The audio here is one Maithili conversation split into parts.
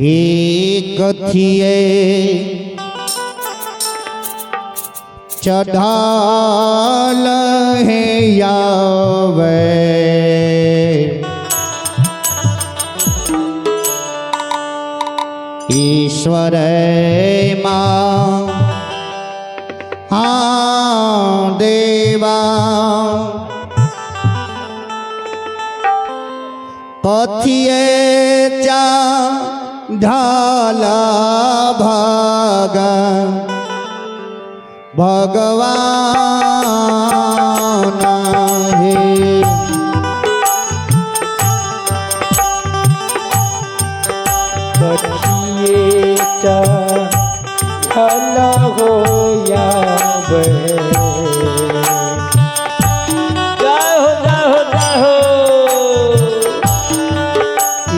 हे कथिए चढ़ाल है यावे ईश्वर माँ हाँ देवा कथिए चा ढाला भाग भगवान हे। कथिए चढ़ल हो यावे। जय हो जय हो जय हो।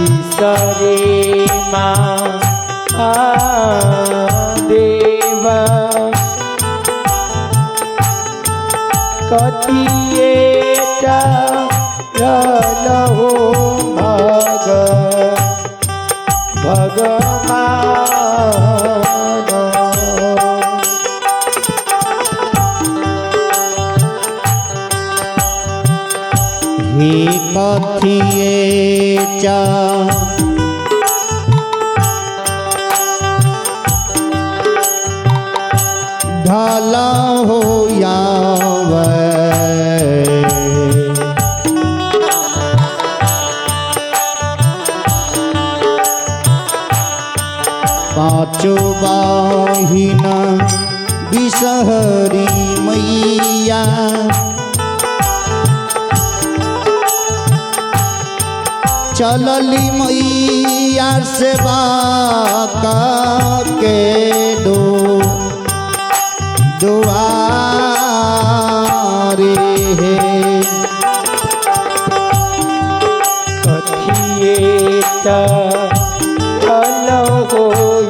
ईश्वरे माँ देवा कथिए चढ़ल हो भग भगवान। हे कथिए चा ढाला हो यावे पाँचो बाहिना विषहरी मैया चलली मैया से बाका के दो दुआरे हे। कथिए चढ़ल हो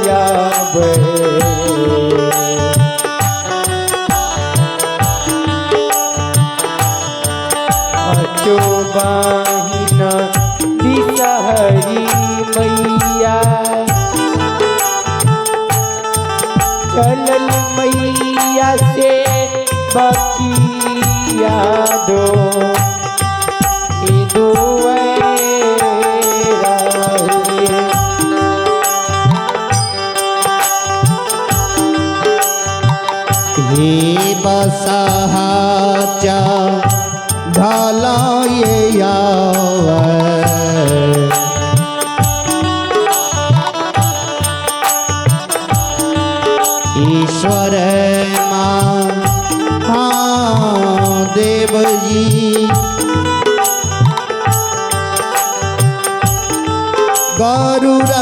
यावे। पाँचो बाहिन विषहरी मैया चलल मैया से बकिया दो दुआरे। हे बसहाचा ढाला ये यावे ईश्वर माँ हाँ देव जी गरुड़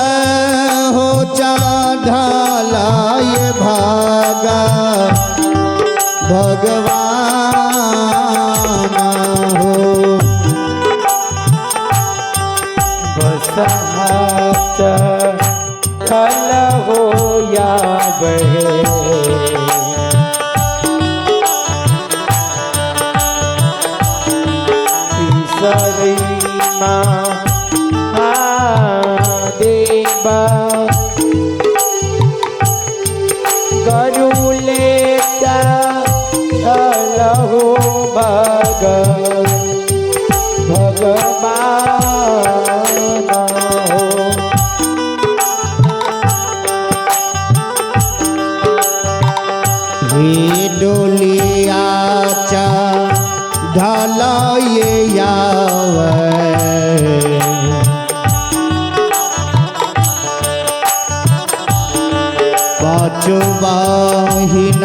हो चढ़ाला ये भागा भगवान हो। बसहा चढ़ल हो यावे। ईश्वरी माँ देवा गरुले चढ़ल हो भग भगवान हो। हे डोलिया चा ढाला ये यावे पाँचो बाहिन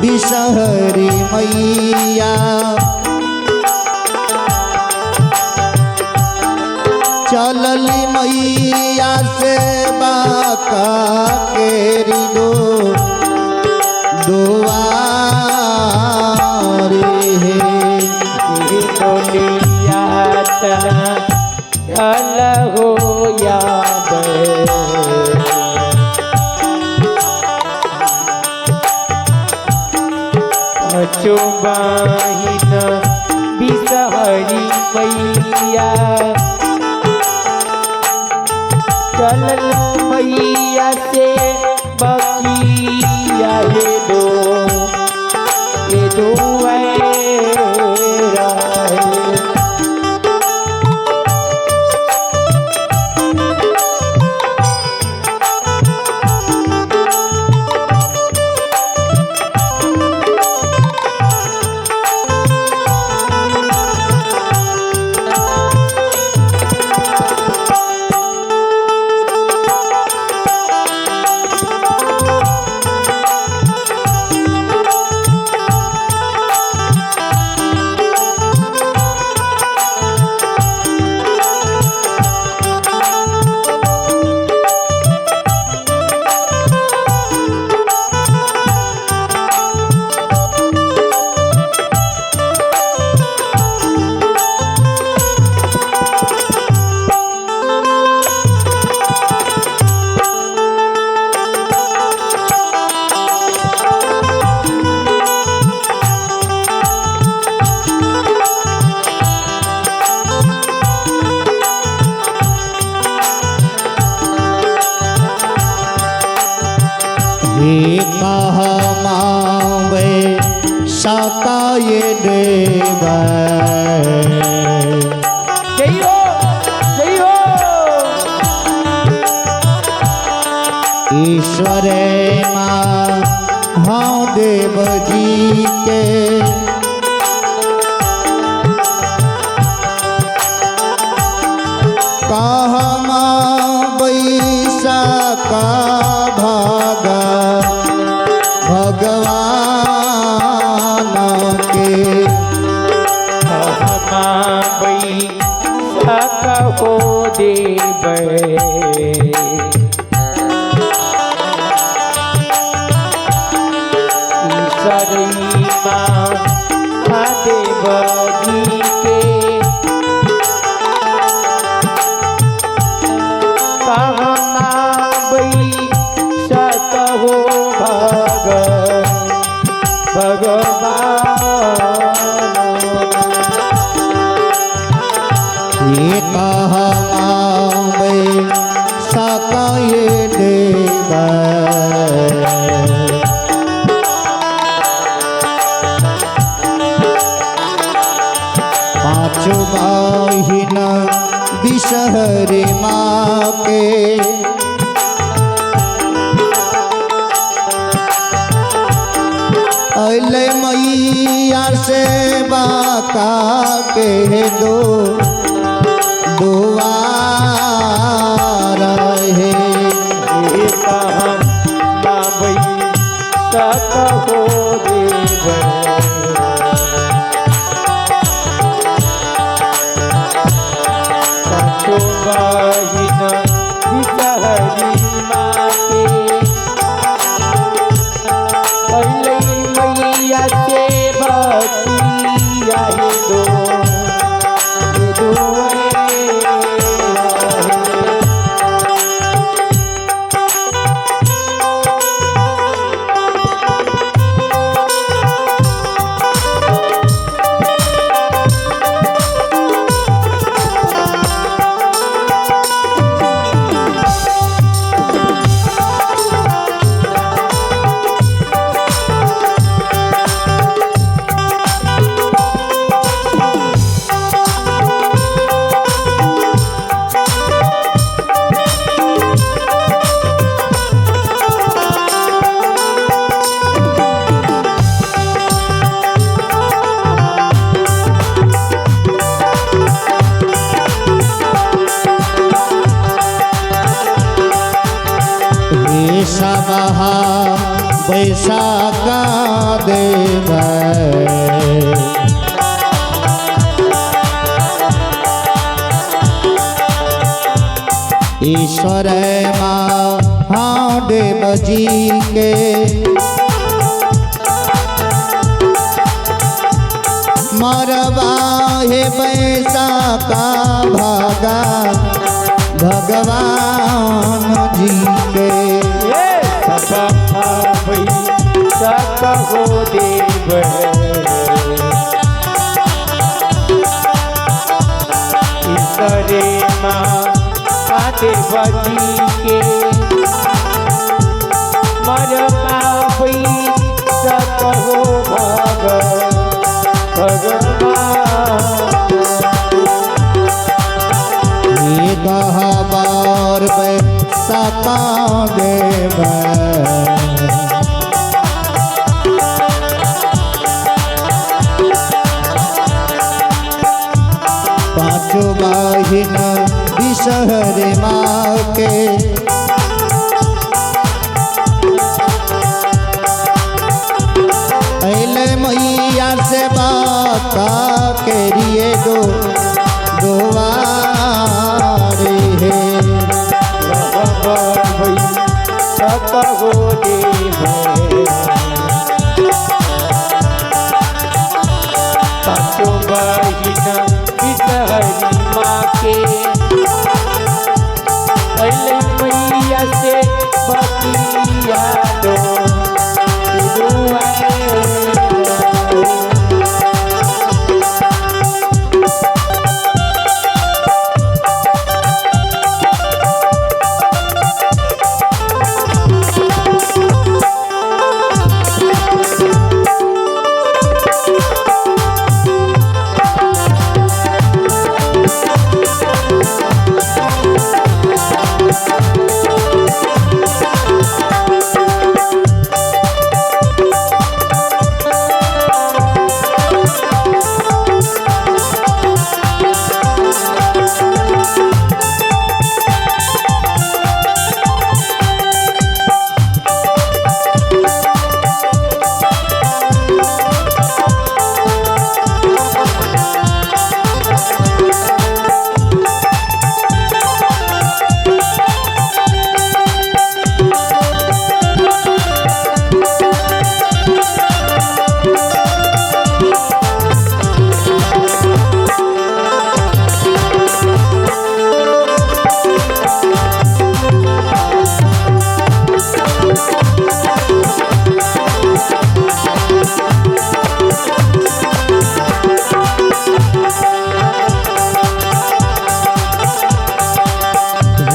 विषहरी मैया चलली मैया से बाका केरी दो दुआरे हे। डोलिया चढ़ल हो यावे। पाँचो बाहिन विषहरी मैया चल चलल मैया से बकिया हे दो ये दुआरा हे। हे कहमावे सकाय देव। जय हो जय हो। ईश्वर माँ हाँ देव जी के। कहमा बैसा का भागा भगवान के। कहमा बैसा हो देव ईश्वरी माँ देव जी के। कहमा बैसा हो भग भगवान। हे कहमावे सकाय देव। पाँचो बहिन विषहर माँ के। अले मैया से बाका के दो दुआर हे। हे कहमा बैसा हो देव पाँचो बहिन विषहरी माते। अइलै मैया से बतिया हे दो ये दुआरा हे। हे सबहा बैसाखा देव। ईश्वर माँ देव जी के। मरवा हे बैसाखा भागा भगवान जी के। सब हो देव ईश्वरे माँ देव देव जी के मरबा सकहो भग भगवान। गहबार बैसा देव पाँचो बहिन विषहर माँ के अले मैया से बाका के लिए दो दुआरे हे। सकहो देव पाँचों बहिन विषहरी माँ के अले मैया से बतिया दो दुआरे।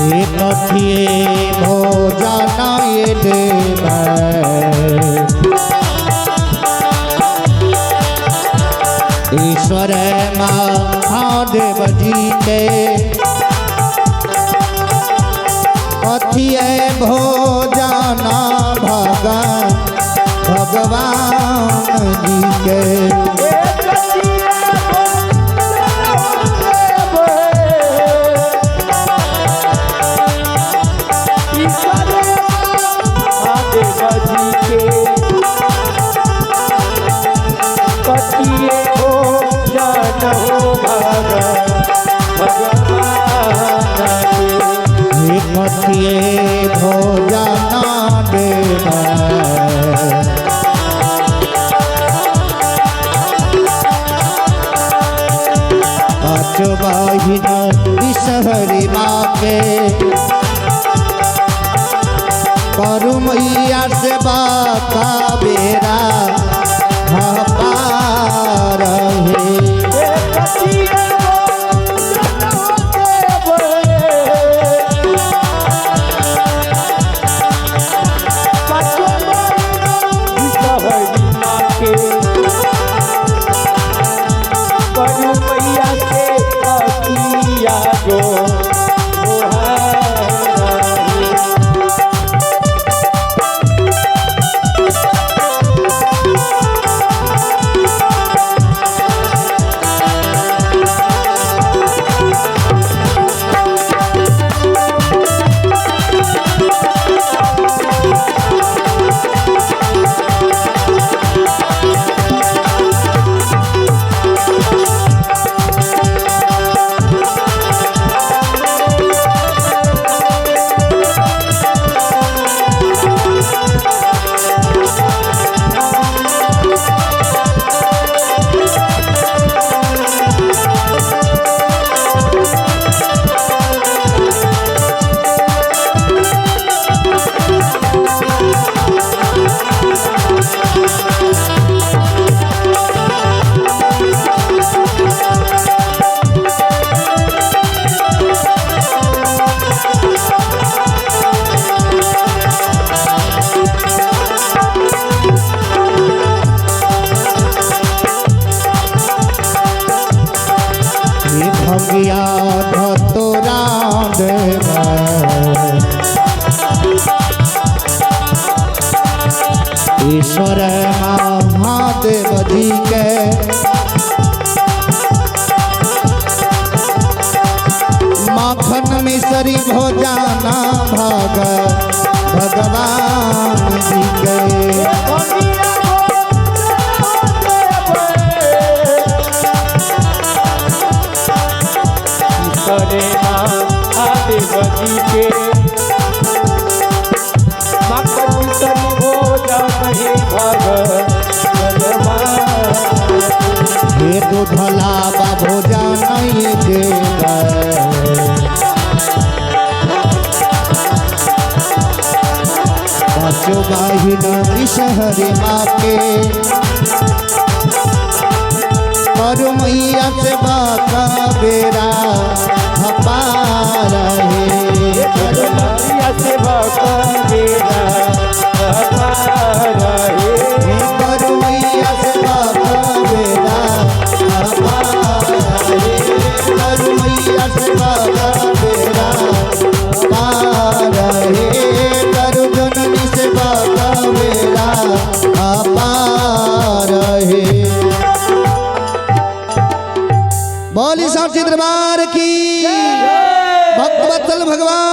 हे कथिए भोजन ये देव ईश्वर महादेव जी के कथिए भोजन भगवान भगवान जी के। भगवान कथिए भोजन देव पाँच बहिन विषहरी माँ के करू मैया से बाका बेरा पार हे। जो ईश्वर महादेव जी के। माखन मिसरी भोजाना भाग भगवान जी के। महादेव जी के माखन मिसरी भोजन हे भगवान। हे दूधला भोजन नहीं देव पाँचों बहिन विषहरी माँ के। करू मैया से बाका बेरा हपार हे। मैया से बाका बेरा हपार हे। करू मैया से बाका बेरा हपार हे। करू मैया से बाका बेरा हपार हे। करू जननी से बाका बेरा हपार हे। बोली साक्षी दरबार की, भक्त वत्सल भगवान।